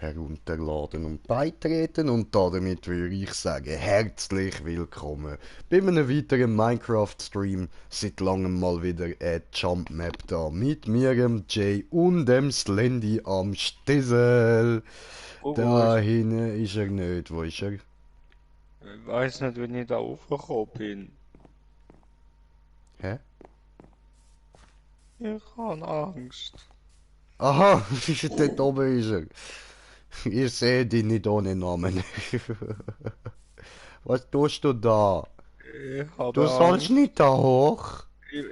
herunterladen und beitreten und damit würde ich sagen, herzlich willkommen bei einem weiteren Minecraft-Stream. Seit langem mal wieder eine Jump Map da mit mir, dem Jay und dem Slendy am Stissel. Da Gut, hinten ist er nicht, wo ist er? ich weiß nicht, wie ich da aufgekommen bin. Hä? Ich habe Angst. Aha, dort oben ist er. Ich sehe dich nicht ohne Namen. Was tust du da? Ich habe Du sollst Angst. nicht da hoch. Ich,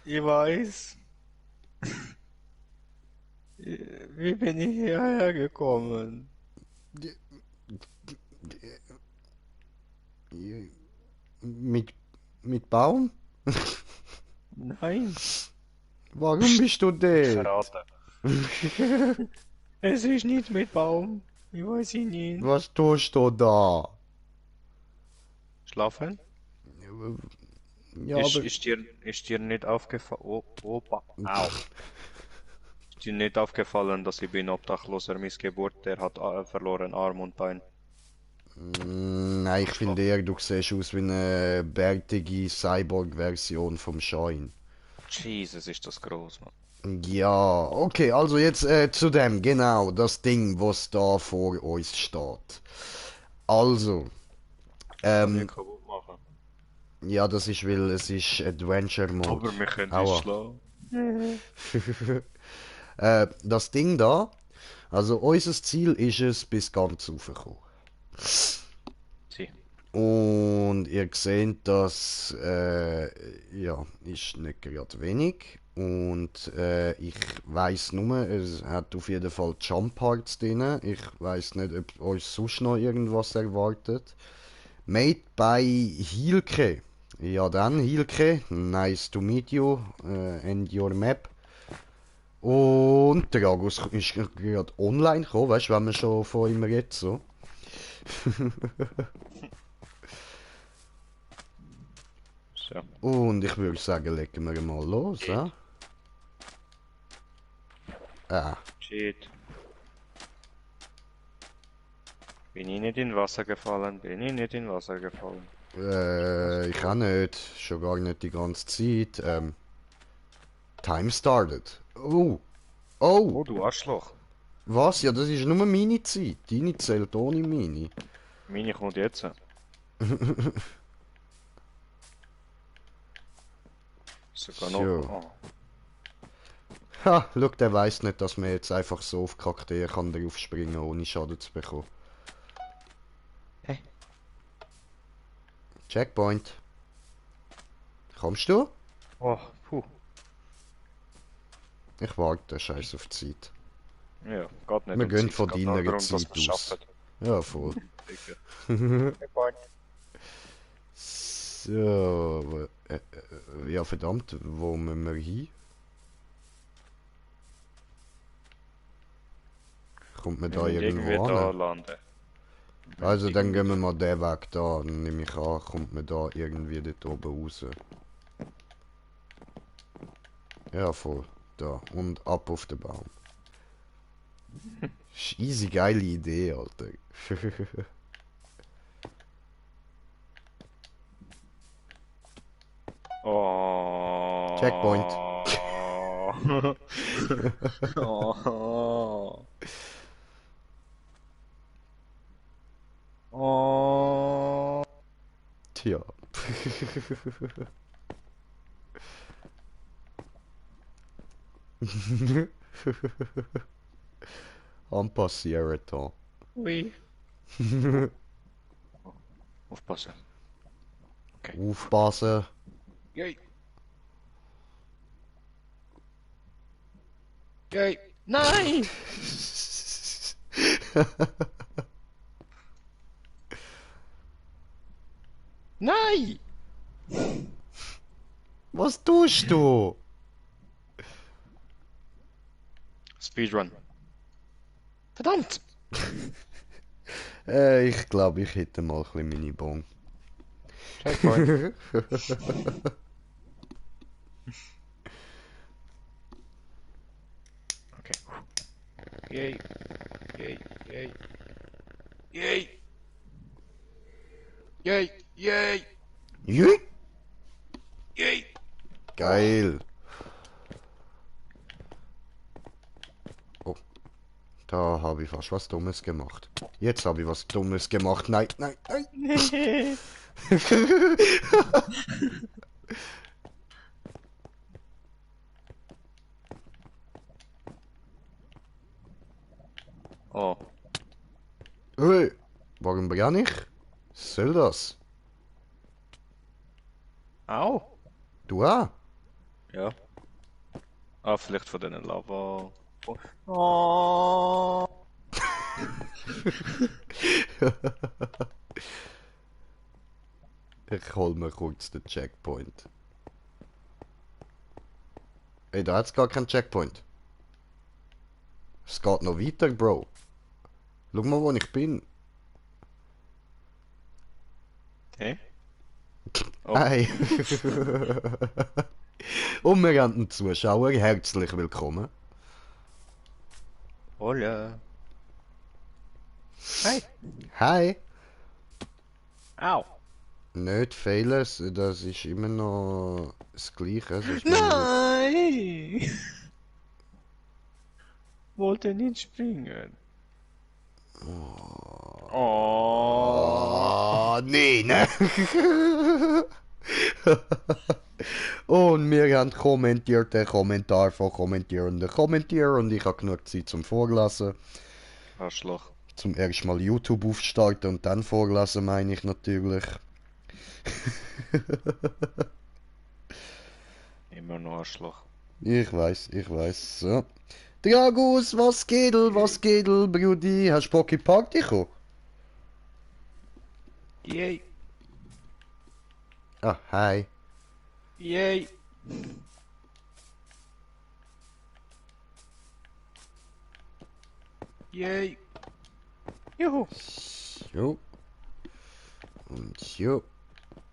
ich weiß. Wie bin ich hierher gekommen? Mit, mit Baum? Nein. Warum Psst, bist du nicht dort? verraten. Es ist nicht mit Baum. Ich weiß ihn nicht. Was tust du da? Schlafen? Ja, aber... Ist dir nicht aufgefallen? Oh, Opa. Au. Ist dir nicht aufgefallen, dass ich bin obdachloser Missgeburt? Der hat verloren Arm und Bein. Nein, ich finde Arschloch. eher, du siehst aus wie eine bärtige Cyborg-Version vom Schein. Jesus, ist das groß, Mann. Ja, okay, also jetzt zu dem, genau, das Ding, was da vor uns steht. Also, Ich kann ihn ähm, kaputt machen. ja, das ist, weil es ist Adventure Mode. Aber wir können uns Aua. schlagen. Das Ding da, also unser Ziel ist es, bis ganz raufzukommen. Sie. Und ihr seht, das ja, ist nicht gerade wenig. Und ich weiß nur, es hat auf jeden Fall Jump Parts drin. Ich weiß nicht, ob euch sonst noch irgendwas erwartet. Made by Hilke. Ja dann, Hilke, nice to meet you and your map. Und der Agus ist gerade online gekommen, weißt du, wenn man schon von ihm redet so. So. Und ich würde sagen, legen wir mal los, hä? Shit. Ah, Shit. Bin ich nicht in Wasser gefallen? Bin ich nicht in Wasser gefallen? Was ich auch du? nicht, schon gar nicht die ganze Zeit. Time started. Oh, oh, Oh, du Arschloch. was? Ja, das ist nur meine Zeit. Deine zählt ohne meine. Meine kommt jetzt. Sogar noch. So. Oh. Ha, schau, der weiß nicht, dass man jetzt einfach so auf Kakteen kann drauf springen, ohne Schaden zu bekommen. Hä? Checkpoint. Kommst du? Oh, puh. Ich warte, scheiß auf die Zeit. Ja, geht nicht Wir um gehen Zeit. Es von geht nur deiner darum, dass Zeit wir es aus. schaffen. Ja, voll. Digga. So, ja verdammt, wo müssen wir hin? Kommt man Wir da müssen irgendwie irgendwo da an? landen. Wir müssen Also dann irgendwie gehen wir da. mal den Weg da, dann nehme ich an, kommt man da irgendwie dort oben raus. Ja, voll, da, und ab auf den Baum. Ist easy geile Idee, Alter. Checkpoint. Oh. Oh. Oh. Tja. Anpassieren. Ui. Aufpassen. Okay. Aufpassen. Yay. Yay. Nein! Nein! Was tust du? Speedrun. Verdammt! Ich glaube, ich hätte mal ein bisschen meine Bon. Checkpoint. Okay. Yay. Yay. Yay. Yay. Yay. Yay. Jui, Yay. geil. Oh, da habe ich fast was Dummes gemacht. Jetzt habe ich was Dummes gemacht. Nein, nein, nein. Oh. Hey, warum begann ich? Was soll das? Au. Du auch? Ja. Ah, vielleicht von denen Lava. Oh. Ich hol mir kurz den Checkpoint. Ey, da hat's gar keinen Checkpoint. Es geht noch weiter, Bro. Schau mal, wo ich bin. Hä? Oh. Hey. Und wir haben den Zuschauer herzlich willkommen. Hola. Hey. Hi. Au. Nicht fehlen, das ist immer noch das Gleiche. Sonst Nein. Wollte nicht springen. Oh. Oh, nee, ne? Und wir haben kommentiert, den Kommentar von kommentierenden Kommentierer und ich habe genug Zeit zum Vorlesen. Arschloch. Zum ersten Mal YouTube aufstarten und dann vorlesen, meine ich natürlich. Immer noch Arschloch. Ich weiß. So. Dragus, was geht, Brudi? Hast du Bock in die Party gekommen? Yay. Ah, hi. Yay. Yay. Juhu. Jo. Und jo.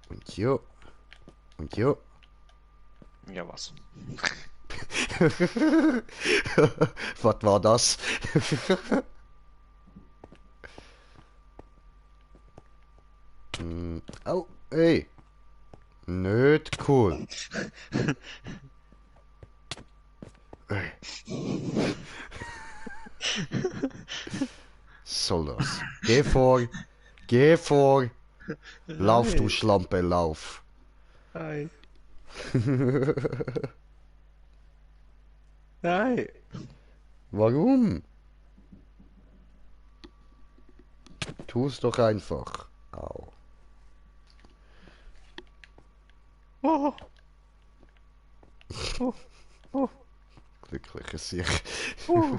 Und jo. Und jo. Ja, was? Was war das? Oh, ey. Nicht cool. Ey. Soll das? Geh vor. Geh vor. Lauf, du Schlampe, lauf. Nein. Nein. Warum? Tu es doch einfach. Au. Oh. Oh. Oh. Glücklicher Sieg. Oh.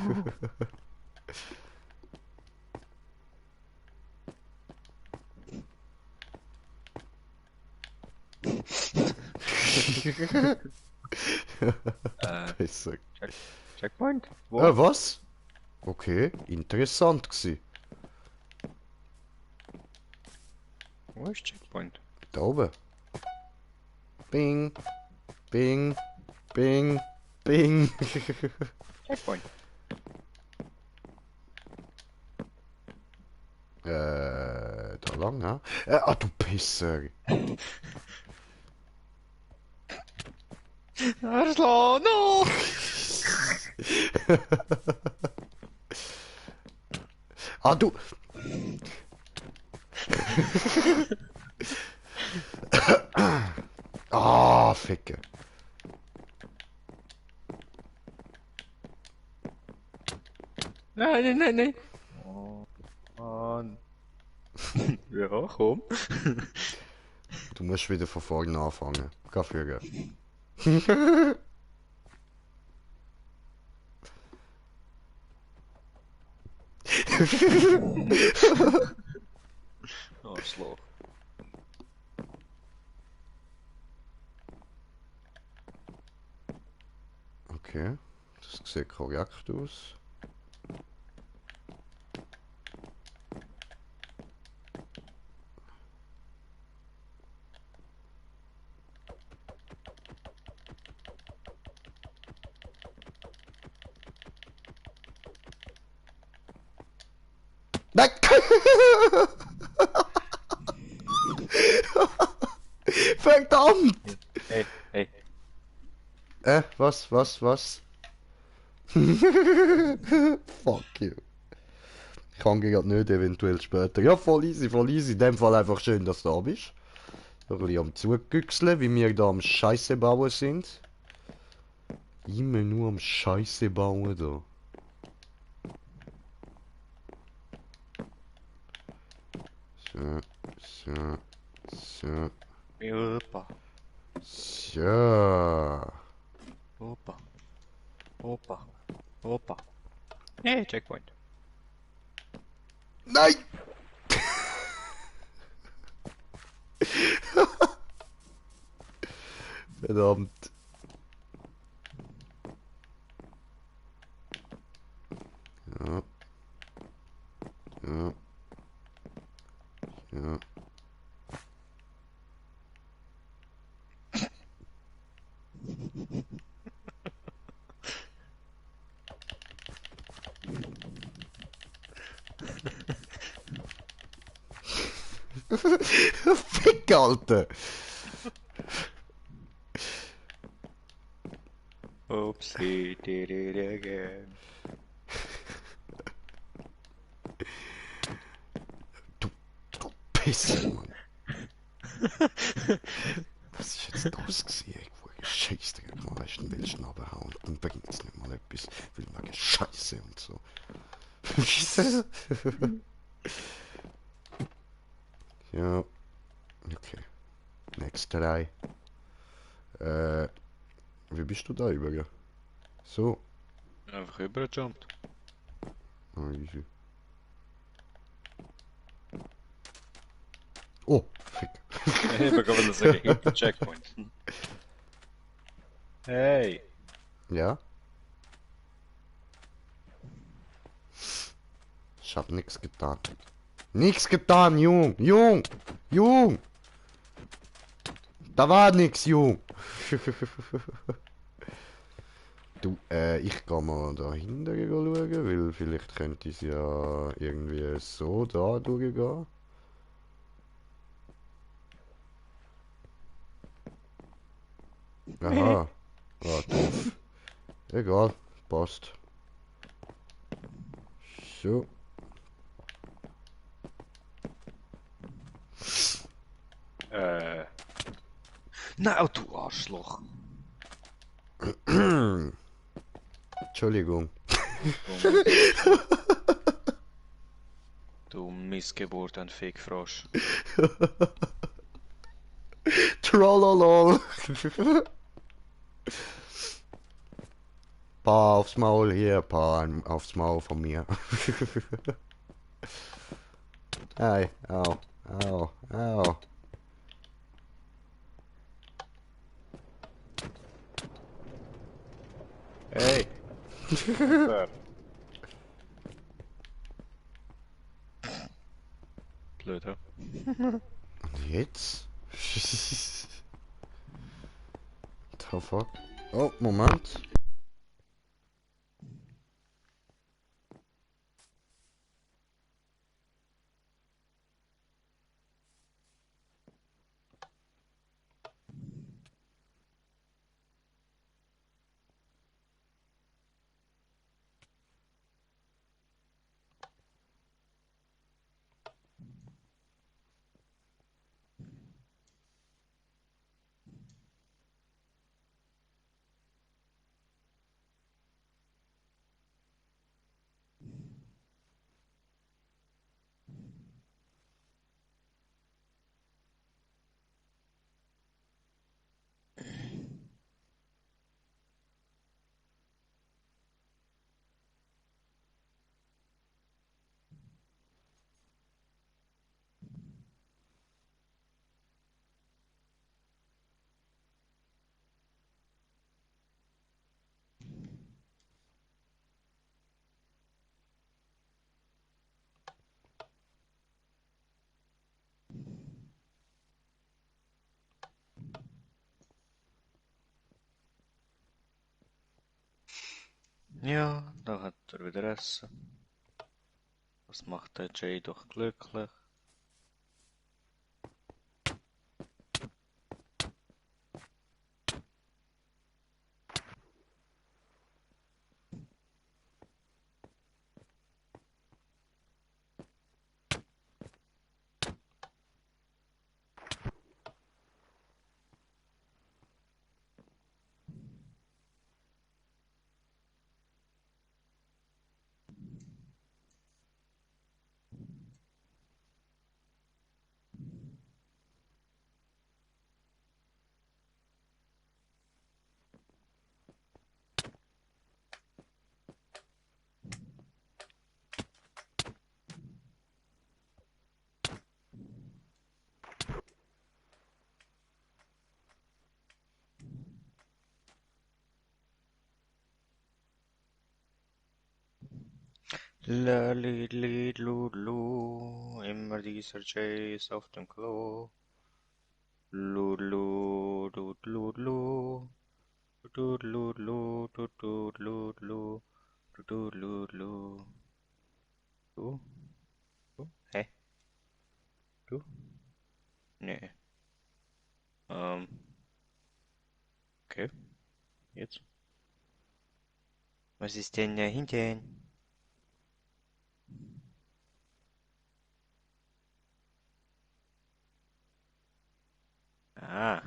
Besser. Checkpoint? Wo? Was? Okay, interessant gsi. Wo ist Checkpoint? Da oben. Bing. Bing. Bing. Bing. Checkpoint. Da lang, ne? Du Pisser. Arschloch, no! Du. Ficke. Nein. Oh, Mann. Ja, komm. Du musst wieder von vorne anfangen. Geh führen. Arschloch. Okay, das sieht korrekt aus. Nein! Verdammt! Hey, hey. Was? Fuck you. Ich kann gerade nicht, eventuell später. Ja, voll easy, voll easy. In dem Fall einfach schön, dass du da bist. Ein bisschen am Zugüchseln, wie wir da am Scheiße bauen sind. Immer nur am Scheiße bauen da. So, so, so, Opa, so. opa, opa, opa. Hey, checkpoint. Nein! Verdammt. Ja, ja, ja. Fick, Alter! Oopsie, did it again. Du Pisser, Mann. Was ist jetzt das gewesen? Irgendwo Scheiße, kann man weißt du, willst du ihn runterhauen. Dann bringt es nicht mal etwas. Weil wegen Scheiße und so. Ja, okay. Next try. Äh, wie bist du da über? So. Einfach übergejumpt. Ah, easy. Oh, fick. Hey, ich wollte sagen, hinter Checkpoint. Hey. Ja? Ich hab nichts getan. Nichts getan, Jung! Jung! Jung! Da war nix, Jung! Du, ich kann mal da hinten schauen, weil vielleicht könnte es ja irgendwie so da durchgehen. Aha. Ah, doof. Egal, passt. So. Äh. Nou, du Arschloch. Entschuldigung. Du Missgeburt. Du Missgeburt, ein Fickfrosch. Trollolol. Paar aufs Maul hier, paar aufs Maul von mir. Hey, au, au, au. Hey. Fair. Blöd, hä? Und jetzt? The fuck? Oh, Moment. Ja, da hat er wieder Essen. Das macht der Jay doch glücklich. Lulu, immer dieser Jay ist auf dem Klo. Lulu, Lulu, Lulu, Lulu, Lulu, Lulu, Lulu, Lulu. Du? Du? Hä? Du? Nee. Okay. Jetzt. Was ist denn da hinten? Ah.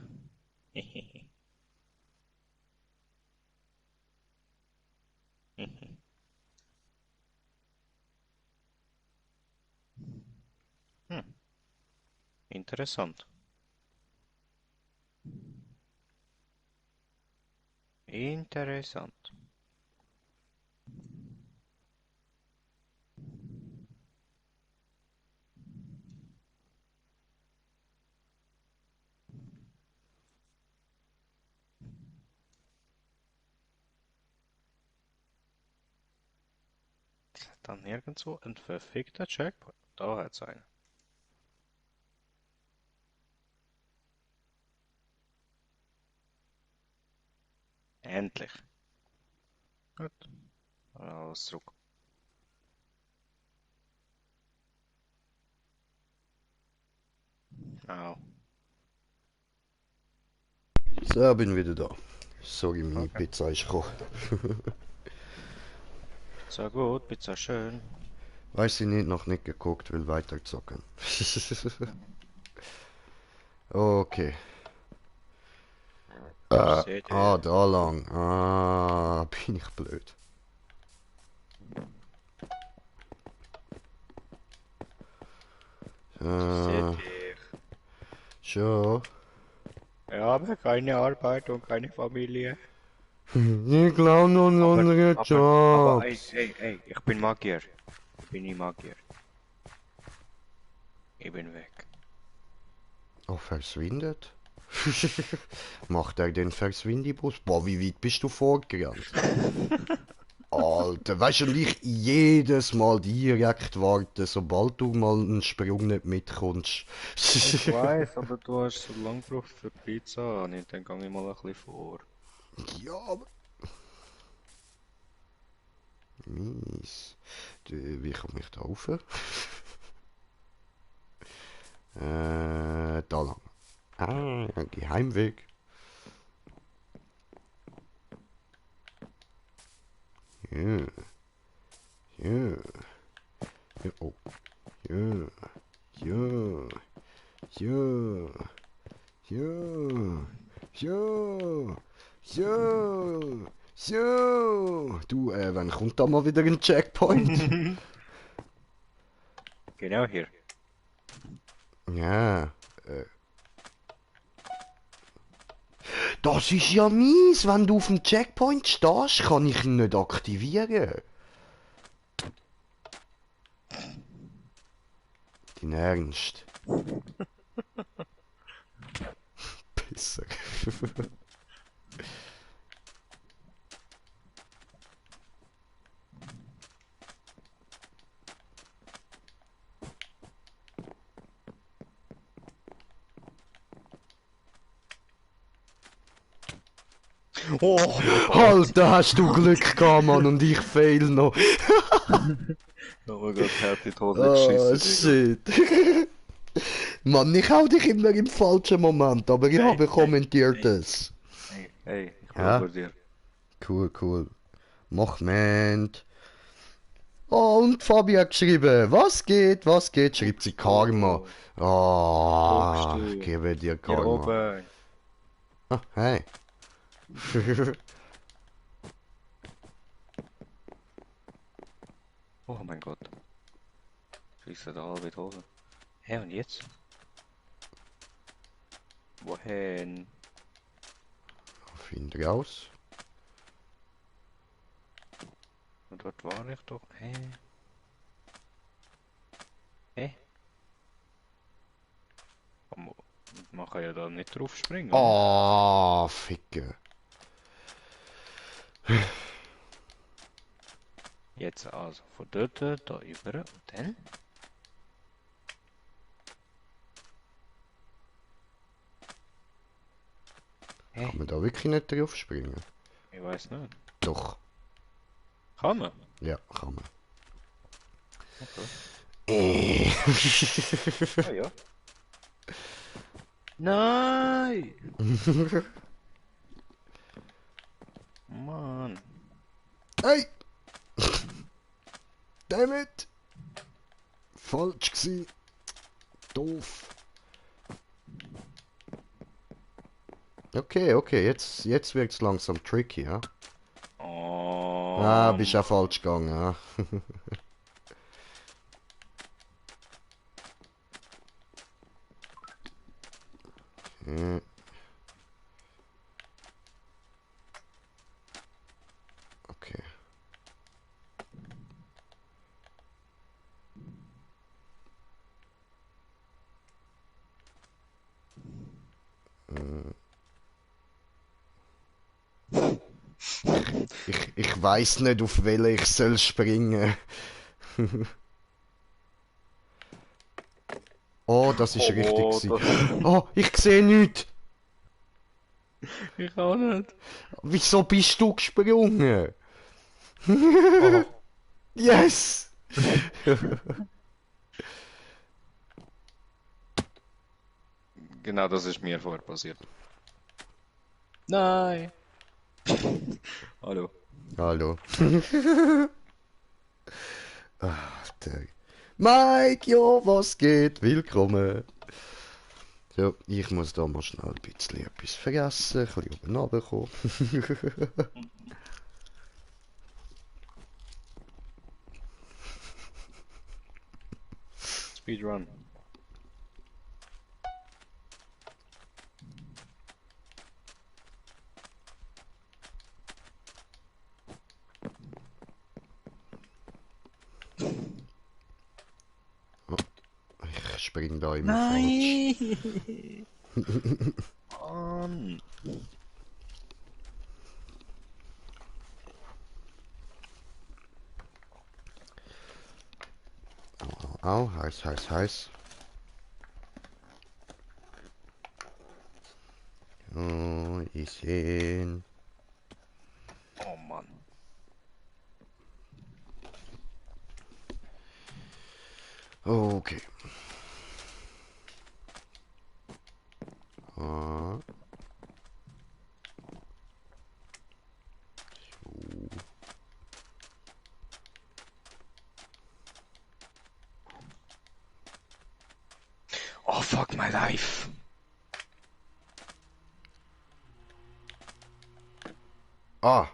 Hm, interessant. Interessant. Dann nirgendwo ein verfickter Checkpoint. Da hat's einen. Endlich. Gut. Alles zurück. Au. So, bin wieder da. Sorry, meine Okay. Pizza ist gekommen. So gut, Pizza schön. Weiß ich nicht, noch nicht geguckt, will weiter zocken. Okay. Seht ihr? Da lang. Ah, bin ich blöd. Seht ihr? Schon. Wir haben keine Arbeit und keine Familie. Ich glaube noch einen anderen Aber, ey, Jobs. ich bin Magier. Ich bin nicht Magier. Ich bin weg. Oh, verschwindet? Macht er den Verschwindibus? Boah, wie weit bist du vorgerannt? Alter, weißt du, und ich jedes Mal direkt warte, sobald du mal einen Sprung nicht mitkommst. Ich weiß, aber du hast so lange gebraucht für Pizza. Und dann gehe ich mal ein bisschen vor. Ja, aber... Mies. Wie komme ich da rauf? Da lang. Ah, Geheimweg. Ja. Ja. Ja. Oh. Ja. Ja. Ja. Ja. Ja. Ja. Ja. Du, wann kommt da mal wieder ein Checkpoint? Genau hier. Ja. Das ist ja mies, wenn du auf dem Checkpoint stehst, kann ich ihn nicht aktivieren. Dein Ernst? Pisser. Oh! Alter, hast du Glück gehabt, Mann, und ich fail noch. Aber mein Gott, er hat in die Hose Oh, geschissen, Digga. shit. Mann, ich hau dich immer im falschen Moment, aber ich Hey, habe hey, kommentiert hey, es. hey, ich Ja, glaube dir. cool, cool. Moment. Oh, und Fabi hat geschrieben, was geht, schreibt sie Guckst Karma. du, guckst Oh, ich du. gebe dir Hier Karma. oben. Ah, hey. Oh mein Gott. Schießt da halb in die Hose. Hä, und jetzt? Wohin? Find raus. Und dort war ich doch. Hä? Hä? Man kann ja da nicht drauf springen, oder? Oh, Ficke. Jetzt also von dort da über und dann? Hä? Kann man da wirklich nicht drauf springen? Ich weiß nicht. Doch, Kann man? ja, kann man. Okay. Äh. Ah ja. Nein! Mann. Hey! Damn it! Falsch gsi. Doof. Okay, okay, jetzt wird's langsam tricky, ja? Ah, Oh, bist ja falsch gegangen, ja? Äh, okay. Ich weiß nicht, auf welche ich soll springen. Oh, das ist richtig oh, gsi. das. Oh, ich sehe nichts. Ich auch nicht. Wieso bist du gesprungen? Oh. Yes! Genau das ist mir vorher passiert. Nein. Hallo. Hallo. Der Mike, jo, was geht? Willkommen. So, ich muss da mal schnell ein bisschen etwas vergessen, ein bisschen oben runterkommen. Speedrun. Ich spring da immer falsch. Nein! Mann. Au, heiß, heiß, heiß. Oh, ich sehen. Oh Mann. Okay. Ah. Oh fuck my life. Ah.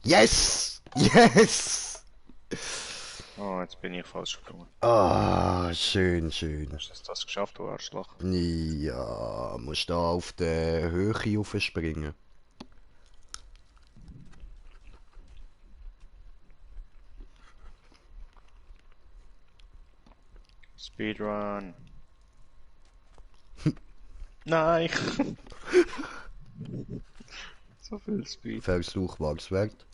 Yes! Yes! Oh, jetzt bin ich falsch gekommen. Ah, schön, schön. Hast du das geschafft, du Arschloch? Ja, musst da auf der Höhe raufspringen. Speedrun. Nein. So viel Speed. Versuch war's wert.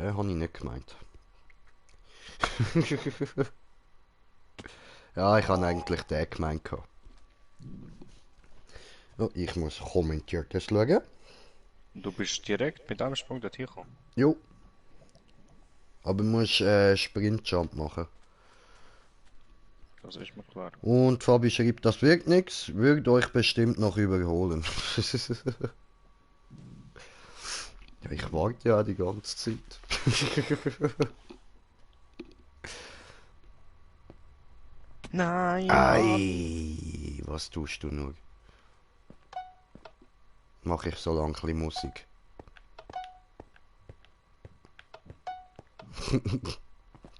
Den habe ich nicht gemeint. Ja, ich habe eigentlich den gemeint. Oh, ich muss Kommentiertes schauen. Du bist direkt mit einem Sprung dorthin gekommen. Jo. Aber du musst Sprintjump machen. Das ist mir klar. Und Fabi schreibt, das wirkt nichts, wird euch bestimmt noch überholen. Ja, ich warte ja die ganze Zeit. Nein, Ei, was tust du nur? Mach ich so lang ein bisschen Musik.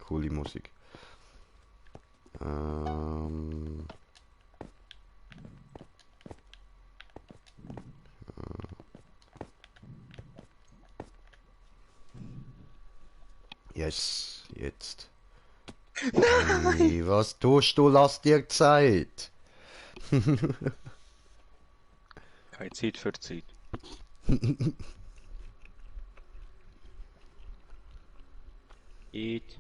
Coole Musik. Yes, jetzt. Hey, was tust du? Lass dir Zeit. keine Zeit für Zeit. Eat.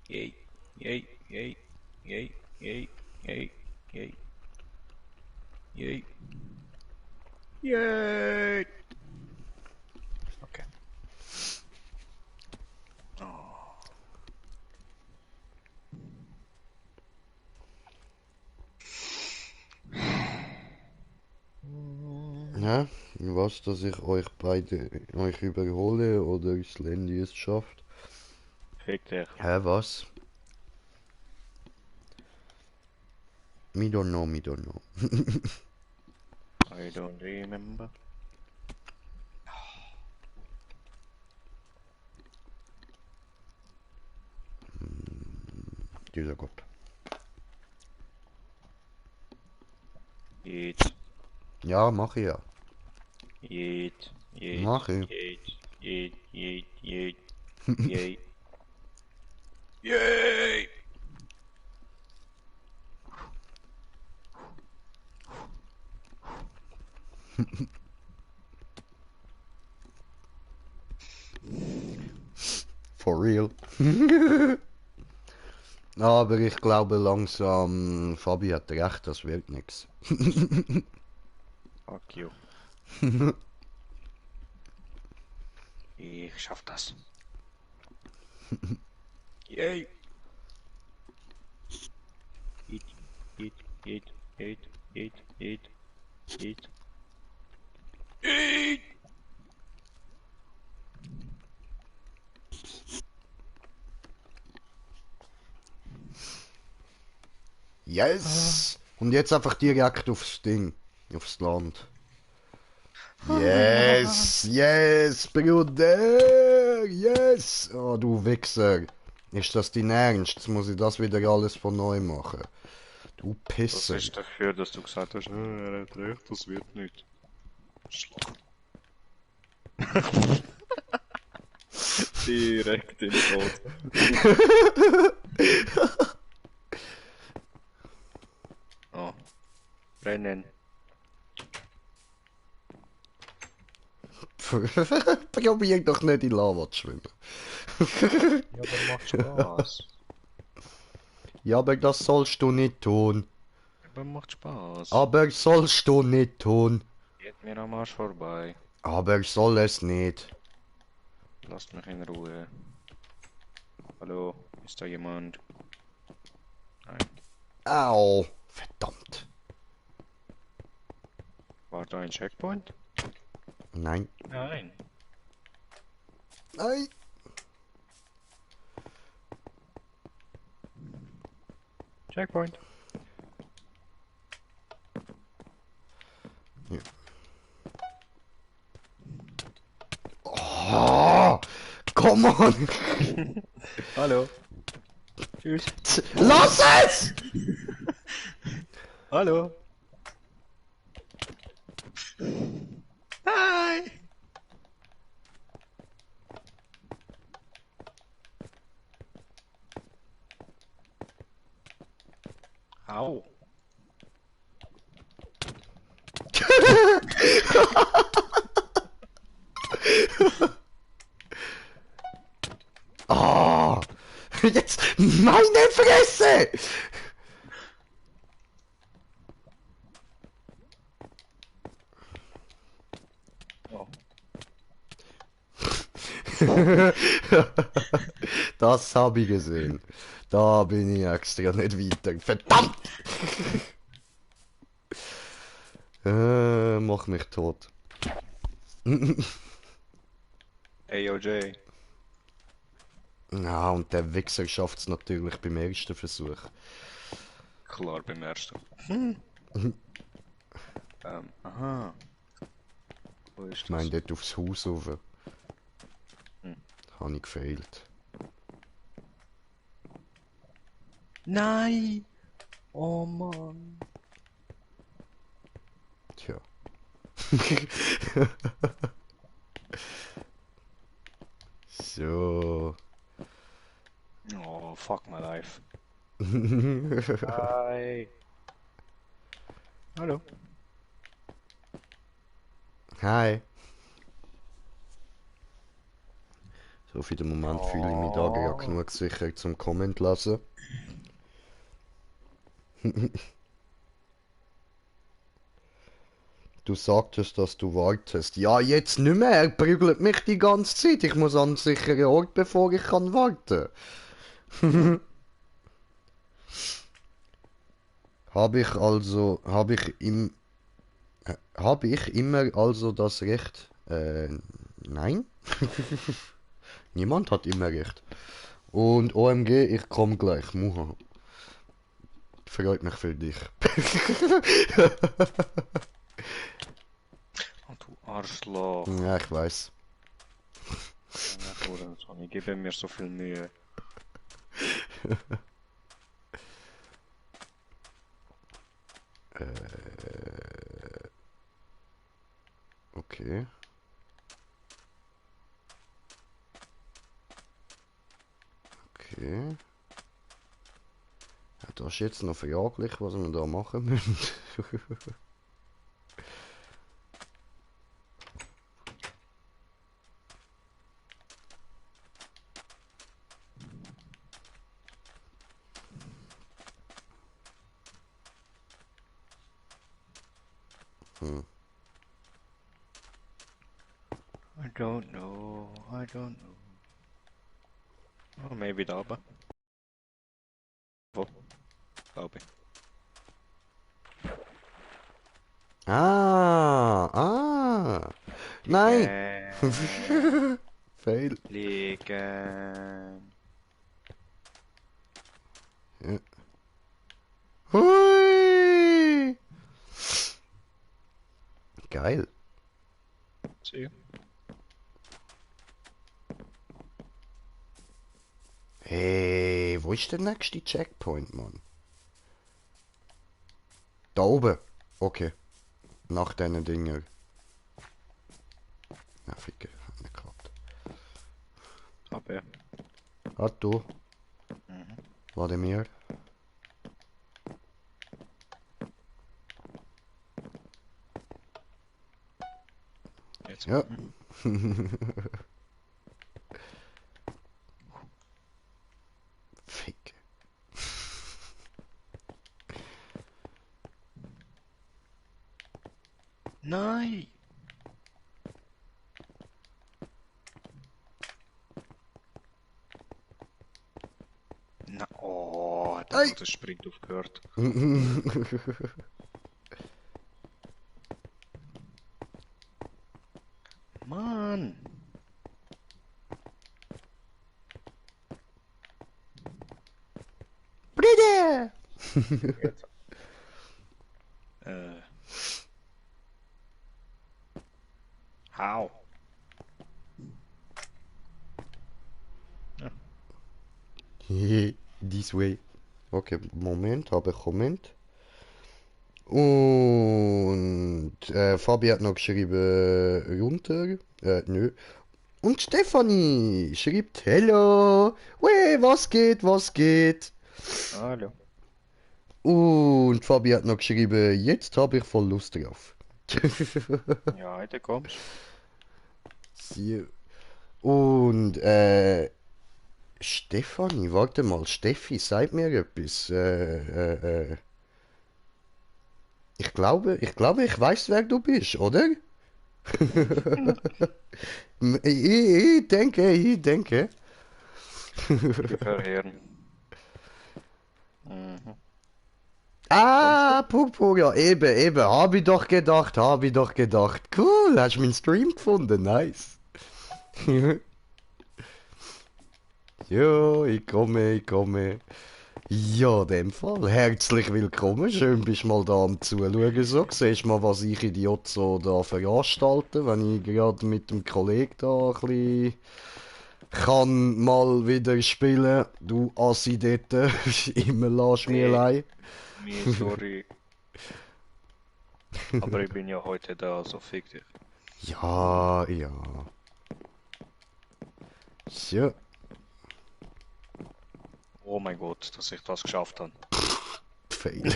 Yay, yay, yay, yay, yay, yay, yay. Yay. Yay! Okay. Oh. Ja, was, dass ich euch beide überhole oder Slendy es schafft? Fick dich. Hä, was? Me don't know, me don't know. I don't remember. Dieser Gott. Eat. Ja, mach ich ja. Eat. Eat. Mach ich. Eat. Eat. Eat. Eat. Yay. Yay! For real. Aber ich glaube langsam, Fabi hat recht, das wird nichts. Fuck you. Ich schaff das. Yay! Eat, eat, eat, eat, eat, eat, eat. Eat! Yes! Und jetzt einfach direkt aufs Ding. Aufs Land. Yes! Yes, Bruder! Yes! Oh, du Wichser. Ist das dein Ernst? Jetzt muss ich das wieder alles von neu machen. Du Das Pisser. ist dafür, dass du gesagt hast, er hat recht, das wird nicht. Schlag. Direkt in den Tod. Oh. Rennen. Probier doch nicht in Lava zu schwimmen. Ja, aber macht Spaß. Ja, aber das sollst du nicht tun. Aber macht Spaß. Aber sollst du nicht tun. Geht mir am Arsch vorbei. Aber ich soll es nicht. Lasst mich in Ruhe. Hallo, ist da jemand? Nein. Au, verdammt. War da ein Checkpoint? Nein. Nein. Nein. Checkpoint. Ja. Oh, come on. Hallo. Tschüss. Lass es! Hallo. Hi. Au. Meine Fresse! Oh. Das habe ich gesehen. Da bin ich extra nicht weiter. Verdammt! Mach mich tot. AOJ. Ja, und der Wichser schafft es natürlich beim ersten Versuch. Klar beim ersten. Aha. Wo Ich ist meine, das? dort aufs Haus rauf. Hm. Habe ich gefehlt. Nein! Oh Mann. Tja. So. Oh, fuck my life. Hi. Hallo. Hi. So für den Moment fühle ich mich da ja Oh. genug sicher zum Comment lassen. Du sagtest, dass du wartest. Ja, jetzt nicht mehr. Er prügelt mich die ganze Zeit. Ich muss an einen sicheren Ort, bevor ich kann warten. Habe ich immer also das Recht? Nein. Niemand hat immer recht. Und OMG, ich komm gleich. Muha. Freut mich für dich. Oh, du Arschloch. Ja, ich weiß. Ja, Hurensohn, ich gebe mir so viel Mühe. Okay. Okay. Ja, das ist jetzt noch fraglich, was wir da machen müssen. I don't know, I don't know. Oh, maybe da oben. Wo? Glaube ich. Nein! Liegen. Fail. Liegen. Ja. Hui! Geil. See. Hey, wo ist der nächste Checkpoint, Mann? Da oben. Okay. Nach diesen Dingen. Na, Ficke. Hat nicht geklappt. Aber. Hat du? Wladimir? Jetzt. Ja. Ficke. Nein! Na, oh, hat Ei. einfach das Sprint aufgehört. Mann! Brüder! Jetzt. Äh. How? This way. Okay, Moment, habe ich Comment. Und Fabi hat noch geschrieben runter. Nö. Und Stefanie schreibt Hello. Wey, was geht, was geht? Hallo. Und Fabi hat noch geschrieben, jetzt habe ich voll Lust drauf. Ja, heute kommst. Sie- Und Stefanie, warte mal, Steffi, sag mir etwas. Ich weiß, wer du bist, oder? Ich denke. Gib her. Mhm. Kennst du? Ah, Purpur, ja, eben, hab ich doch gedacht. Cool, hast meinen Stream gefunden, nice. Jo, ich komme. Ja, in dem Fall. Herzlich willkommen. Schön bist mal da am Zuschauen. So, siehst mal, was ich Idiot so da veranstalte, wenn ich gerade mit dem Kollegen da ein bisschen kann mal wieder spielen. Du Assi dort, immer lässt mich Nee, allein. nee, sorry. Aber ich bin ja heute da, also fick dich. Ja, ja. So, Oh mein Gott, dass ich das geschafft habe. fail.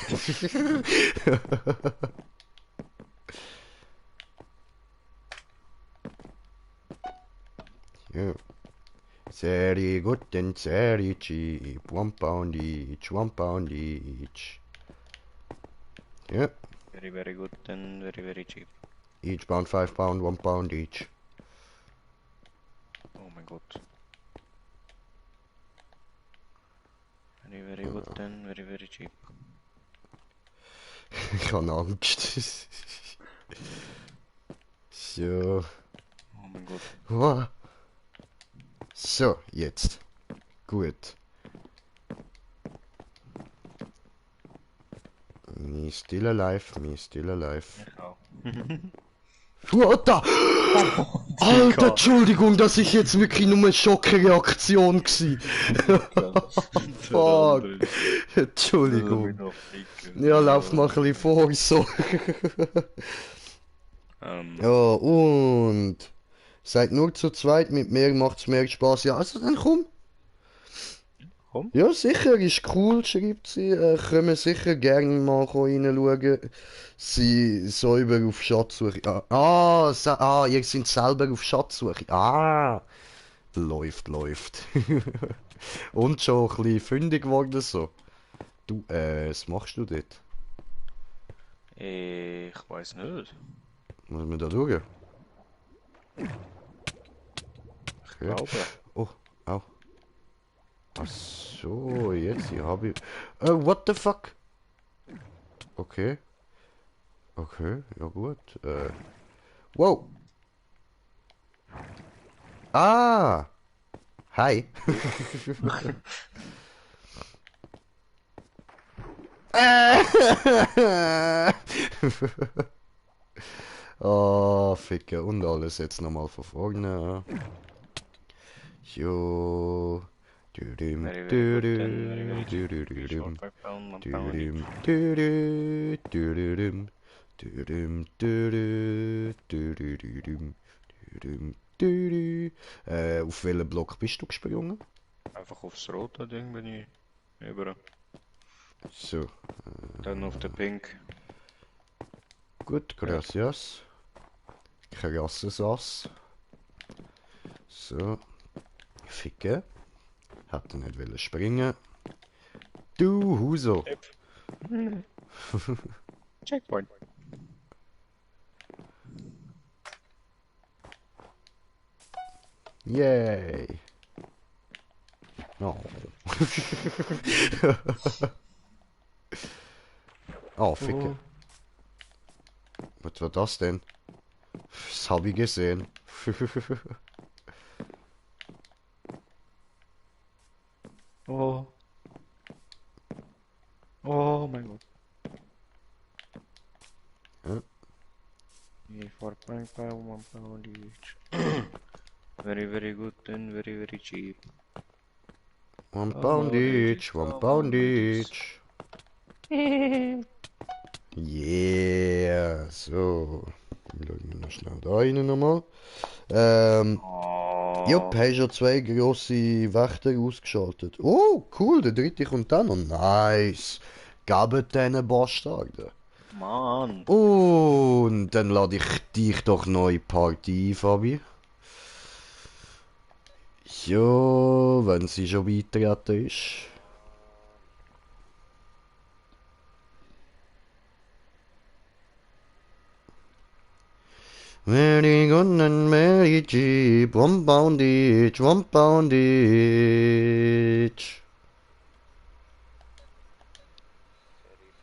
Ja. Very good and very cheap. One pound each. Yeah, Very, very good and very, very cheap. each pound, £5, £1 each. Oh mein Gott. Very, very good and very, very cheap. Ich habe Angst. So. Oh mein Gott. Wow. So, jetzt. Gut. Me still alive, me still alive. Ich auch. What the? Alter, Entschuldigung, dass ich jetzt wirklich nur eine Schockreaktion war. Fuck. Entschuldigung. Ja, lauf mal ein bisschen vor, so. Ja, und seid nur zu zweit, mit mir macht's mehr Spaß. Ja, also dann komm. Komm. Ja, sicher, ist cool, schreibt sie. Können sicher gerne mal reinschauen. Sie selber auf Schatzsuche. Ihr seid selber auf Schatzsuche. Ah, läuft. Und schon ein bisschen fündig geworden so. Du, was machst du dort? Ich weiß nicht. Muss man da schauen? Ich Okay. glaube. Oh, au. Ach so, jetzt hier habe ich. What the fuck? Okay. Okay, ja gut. Wow. Ah! Hi. Oh, Ficke. Und alles jetzt nochmal von vorne. Jo. Düdüm, Very, very good and very, düdüm, very cheap. düdüm, Short £5, £1 düdüm, each. düdüm, düdüm, düdüm, düdüm, düdüm, düdüm, düdüm. Auf welchen Block bist du gesprungen? Einfach aufs rote Ding bin ich über. So, Dann auf den Pink. gut, gracias. Gracias. So, Ficke. Hätte nicht wollen springen. Du Huso. Checkpoint. Yay. Oh. Oh, Ficke. Was war das denn? Das habe ich gesehen. Oh. Oh mein Gott. Ja. Yeah, for £1 each. Very, very good and very, very cheap. £1 each, £1 each. Yeah, so. Schauen wir noch schnell da rein nochmal. Jupp, Oh. hast schon zwei grosse Wächter ausgeschaltet. Oh, cool, der dritte kommt dann noch. Nice. Gebt diesen Bastarden. Mann. Und dann lade ich dich doch neu Party ein, Fabi. Ja, wenn sie schon beitreten ist. Mary Gun and Mary Jeep, one pound each, one pound each.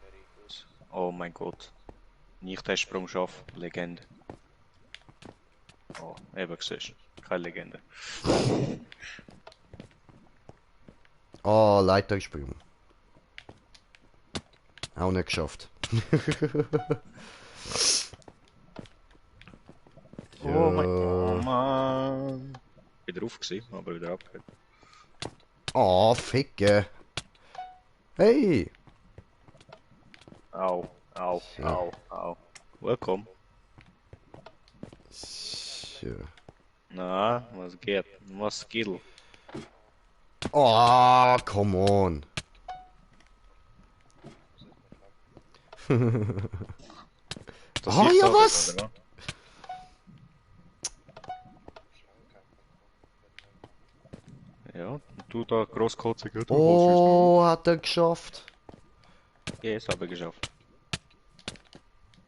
Very gut. Oh mein Gott. Nicht der Sprung schaff. Legende. Oh, eben siehst du. Keine Legende. Ah, Leitersprung. Auch nicht geschafft. Oh mein Oh Ja. Mann. Bin drauf gewesen, aber wieder abgehört. Ah, Ficke. Hey. Au, au, So. au, au. Welcome. So. Na, was geht? Was Skill? Ah, come on. Das Ah, ich ja, sagen, was? oder was? Ja, du da grosskotzig, du holst uns noch Oh, auf. hat er geschafft. Ja, das habe ich geschafft.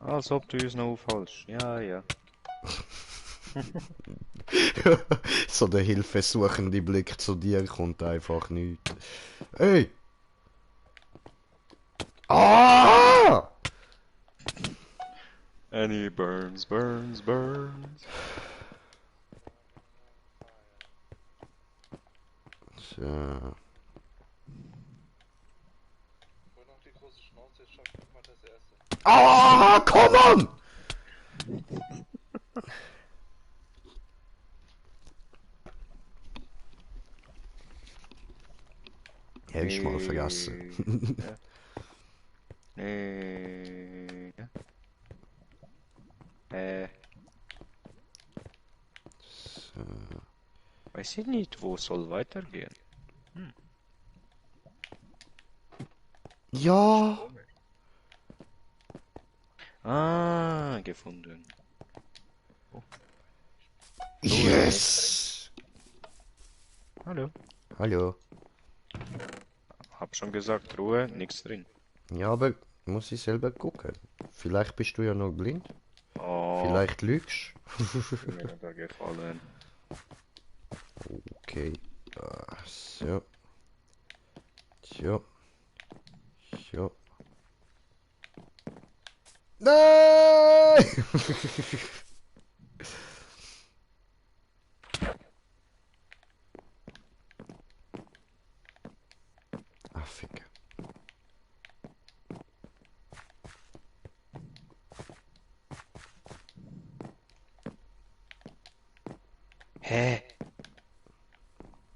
Als ob du uns noch aufholst. Ja, ja. So der hilfesuchende Blick zu dir kommt einfach nicht. Hey! Ah! And he burns, burns, burns. So. Ah, come on! Hast mal vergessen. Ja. Ja. So. Weiß ich nicht, wo soll weitergehen. Ja! Ah, gefunden. Yes! Hallo. Hallo. Hab schon gesagt, Ruhe, nichts drin. Ja, aber muss ich selber gucken. Vielleicht bist du ja noch blind. Oh, Vielleicht lügst. mir hat er gefallen. Okay. So. So. So. Nein! Ah, Fick. Hä?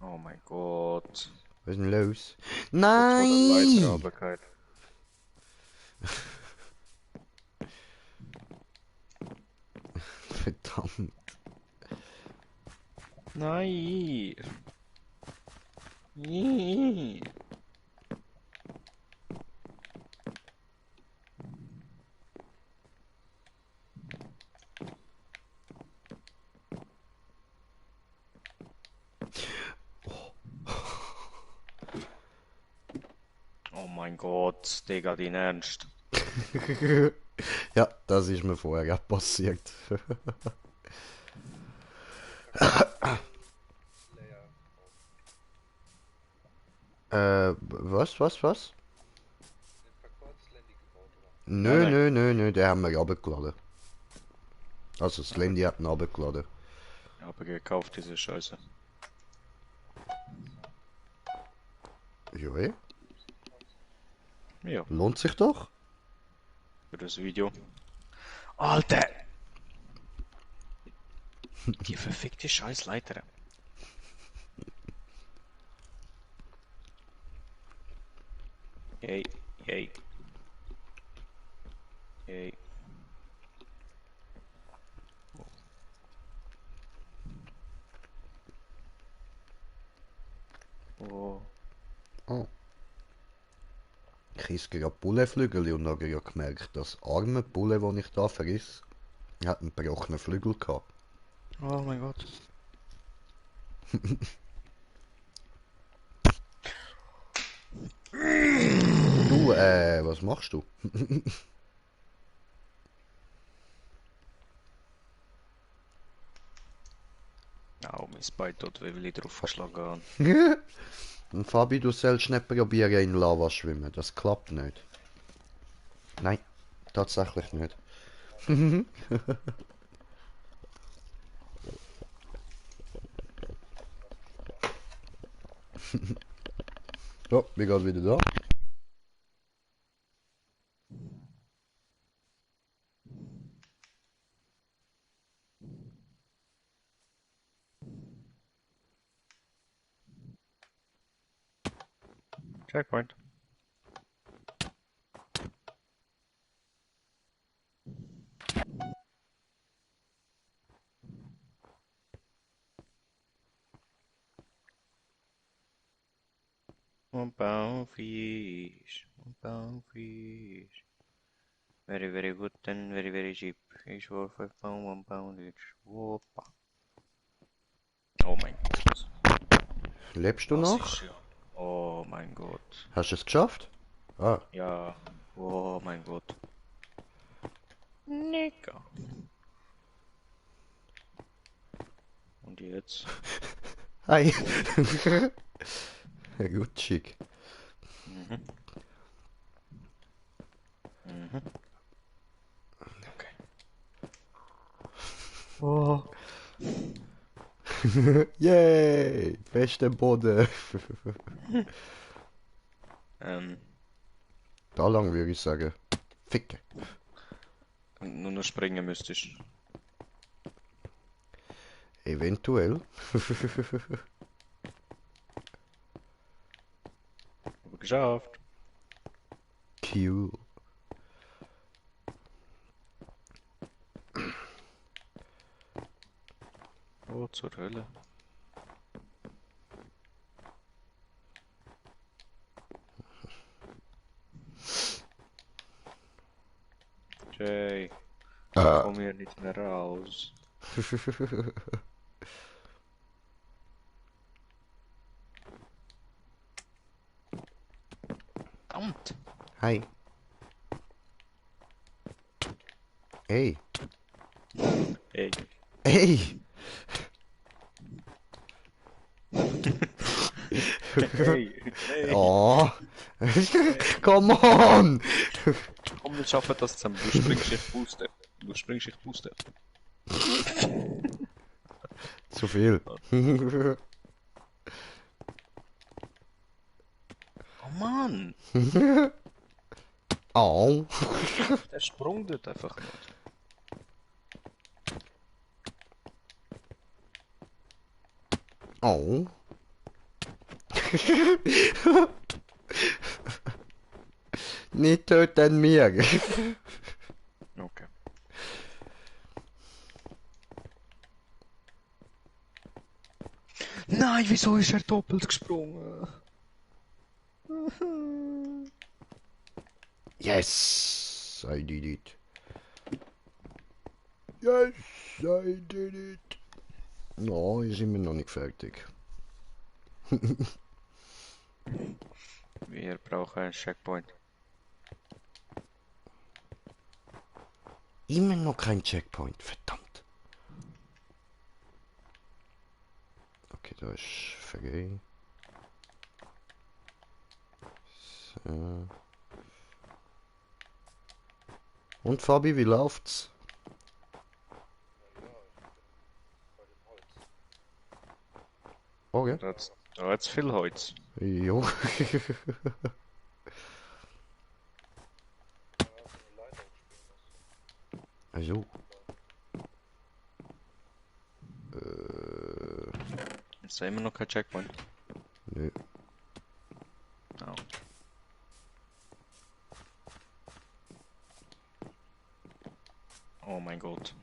Oh mein Gott. Was ist denn los? Trotz von der Leiter Nein! runtergefallen. Verdammt. Nein. Nee. Oh mein Gott, Digga, dein Ernst. Ja, das ist mir vorher auch passiert. Was? Nein, nein. Nö, den haben wir runtergeladen. Also, das Landy hat ihn runtergeladen. Ich habe gekauft, diese Scheiße. Ja, eh. Ja, Lohnt sich doch. für das Video. Alter! Die verfickte Scheißleiter. Yay, yay. Yay. Oh. Oh. Ich esse gerade Bullenflügel und habe ja gemerkt, das arme Bulle, den ich da verriss, hat einen gebrochenen Flügel gehabt. Oh mein Gott. Du, was machst du? Au, mein Bein tut weh, weil ich draufgeschlagen habe. Und Fabi, du sollst nicht probieren in Lava schwimmen. Das klappt nicht. Nein, tatsächlich nicht. So, wir gehen wieder da. Checkpoint. One pound fish. One pound fish. Very, very good and very, very cheap. Fish for 5 pound, 1 pound each. Whoppa. Oh mein Gott. Lebst du Das noch? ist ja. Oh mein Gott. Hast du es geschafft? Ah. Ja. Oh mein Gott. Nigga. Und jetzt? Hi. Gut, schick. Mhm. Mhm. Okay. Oh. Yay! Beste Boden. Ähm, Da lang würde ich sagen. Ficke. nur noch springen müsstest. Eventuell. Aber geschafft. Cool. Oh, zur Hölle. Jay, ich Ah. komm hier nicht mehr raus. Verdammt. Hi. Hey. Ey. Hey! Hey, hey. Oh! Come on! Komm, wir schaffen das zusammen. Du springst, ich puste. Du springst, ich puste. Zu viel. Oh Mann! Oh. Der Sprung dort einfach nicht. Oh. Nicht töten mir. Okay. Nein, wieso ist er doppelt gesprungen? Yes, I did it. Yes, I did it. No, ist immer noch nicht fertig. Wir brauchen einen Checkpoint. Immer noch kein Checkpoint, verdammt. Okay, da ist VG. So. Und Fabi, wie läuft's? Okay. Da hat's viel Holz. Jo. Also. Ist da immer noch kein Checkpoint? Nö. Oh. Oh mein Gott.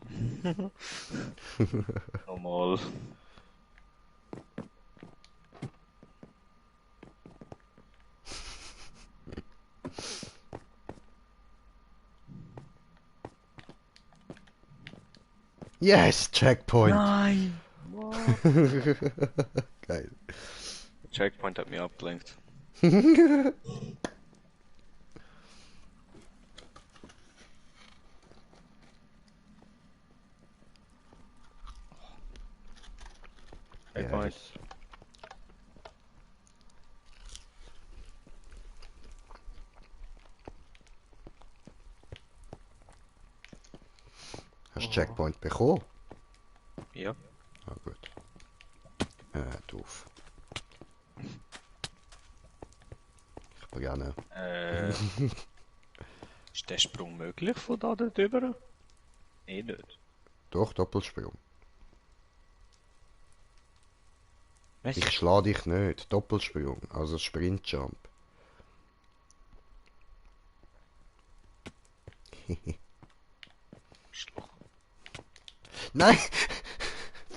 Normal. Yes, Checkpoint. Nein! Geil. Checkpoint hat mich abgelenkt. Ja, Checkpoint. das. Hast du Oh. Checkpoint bekommen? Ja. Ah, gut. Doof. Ich bin gerne. Ist der Sprung möglich von da drüber? Eh nicht. Doch, Doppelsprung. Was? Ich schlage dich nicht. Doppelsprung. Also Sprintjump. Schluch. Nein!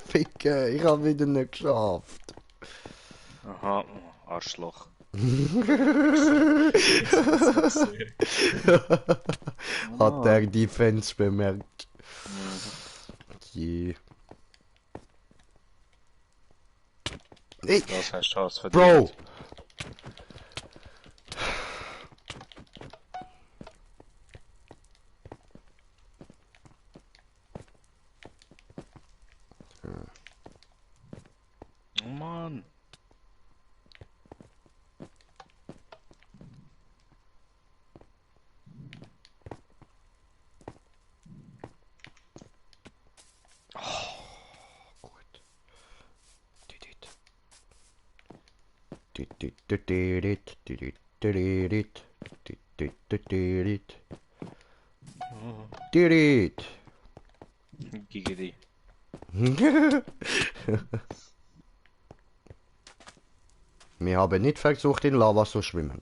Ficke, ich habe wieder nicht geschafft. Aha, Arschloch. Hat der Mann. Defense bemerkt. Mhm. Je. Ey, Das hast du alles Bro! verdient. Oh Mann. Gut. Didit. Didit. Didit. Didit. Didit. Didit. Giggity. Wir haben nicht versucht, in Lava zu schwimmen.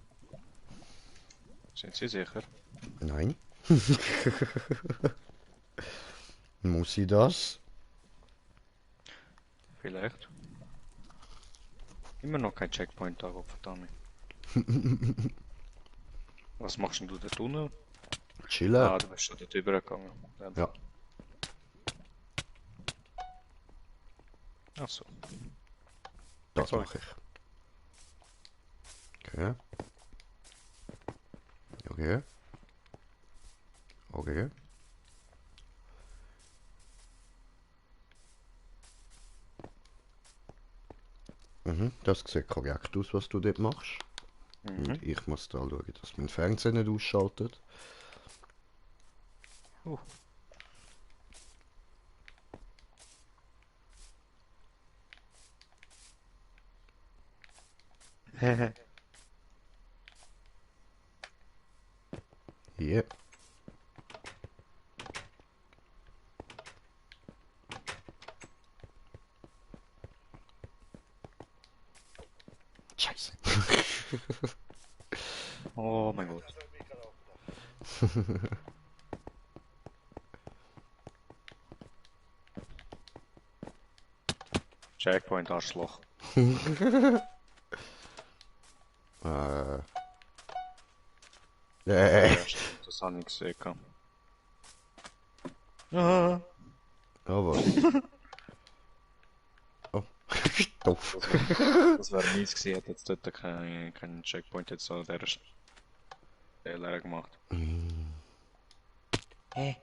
Sind Sie sicher? Nein. Muss ich das? Vielleicht. Immer noch kein Checkpoint da, verdammt. Was machst denn du da Tunnel? Chillen. Ah, du bist schon da drüber gegangen. Ja. Achso. Das Sorry. mache ich. Okay. Okay. Okay. Mhm, das sieht korrekt aus, was du dort machst. Und Mhm. ich muss da schauen, dass mein Fernseher nicht ausschaltet. Uh. Hier. Scheiße. Oh mein Gott. Checkpoint, Arschloch. Äh. Ja, stimmt, das habe ich gesehen. Ah. Oh, was? Oh. Doof. Das wär mies gewesen, hätte jetzt dort keinen Checkpoint jetzt an dieser Stelle gemacht. Hä?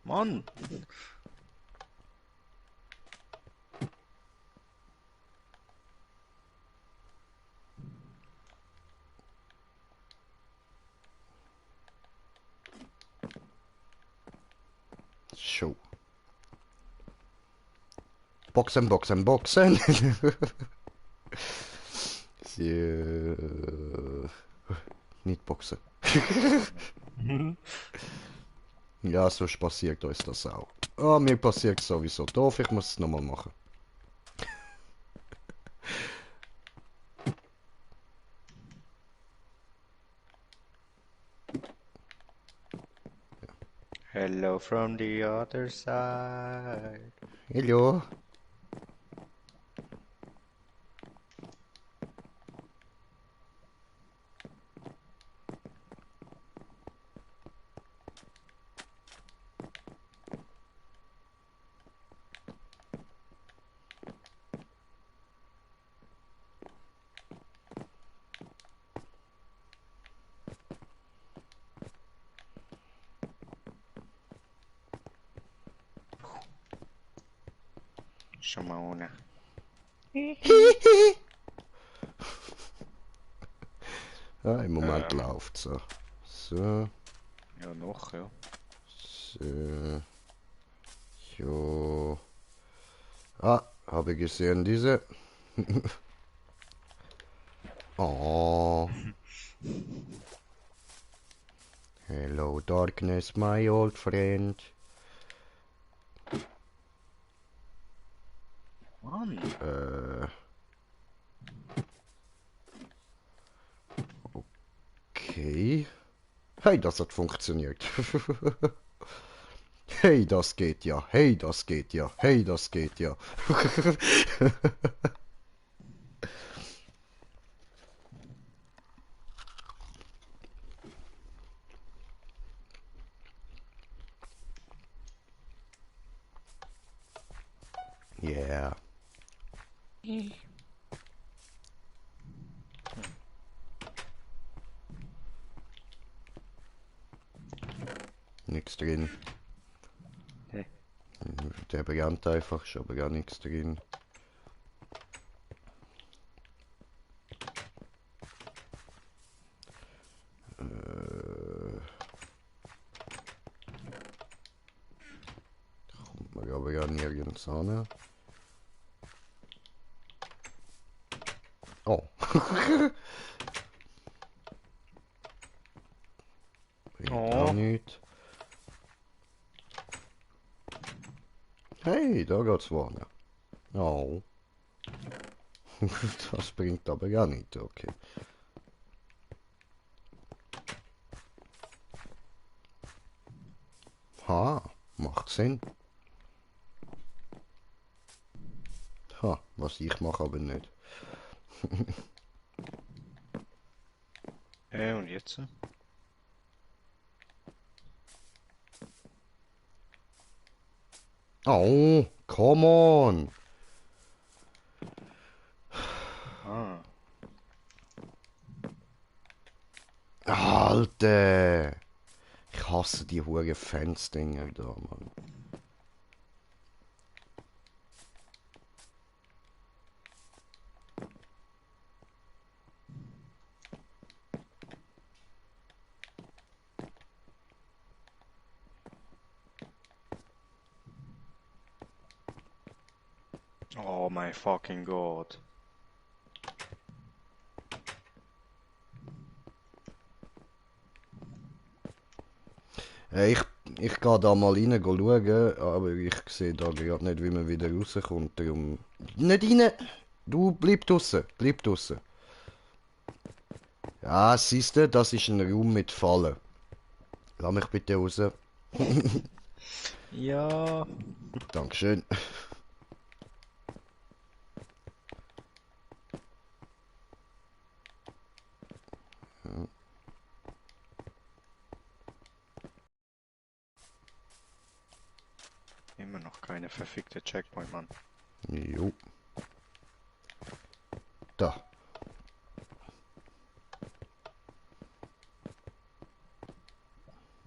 Mann! Show. Boxen, boxen, boxen. Sie, nicht boxen. Ja, sonst passiert uns das auch. Ah, mir passiert sowieso doof, ich muss es nochmal machen. Hello from the other side. Hallo. schon mal ohne. Ja, im Moment läuft so. So, Ja, noch, ja. so. Jo. Ah, habe gesehen diese. Oh. Hello, darkness, my old friend. Mann. Okay. Hey, das hat funktioniert. Hey, das geht ja. Hey, das geht ja. Hey, das geht ja. Yeah. Nix drin. Hä? Der brennt einfach, ist aber gar nichts drin. Kommt man aber ja nirgends an. Oh. Bringt auch Oh. nichts. Hey, da geht's vorne. Oh. Das bringt aber gar nichts, okay. Ha, macht Sinn. Ha, was ich mache aber nicht. Und jetzt? Oh, come on. Ah. Alter. Ich hasse die hohen Fans-Dinger da, Mann. Oh my fucking god. Ich, ich gehe da mal rein schauen, aber ich sehe da gerade nicht, wie man wieder rauskommt. Darum... Nicht rein! Du, bleib draussen, bleib draussen. Ja, siehste, das ist ein Raum mit Fallen. Lass mich bitte raus. Ja. Dankeschön. Immer noch keine verfickte Checkpoint, Mann. Jo.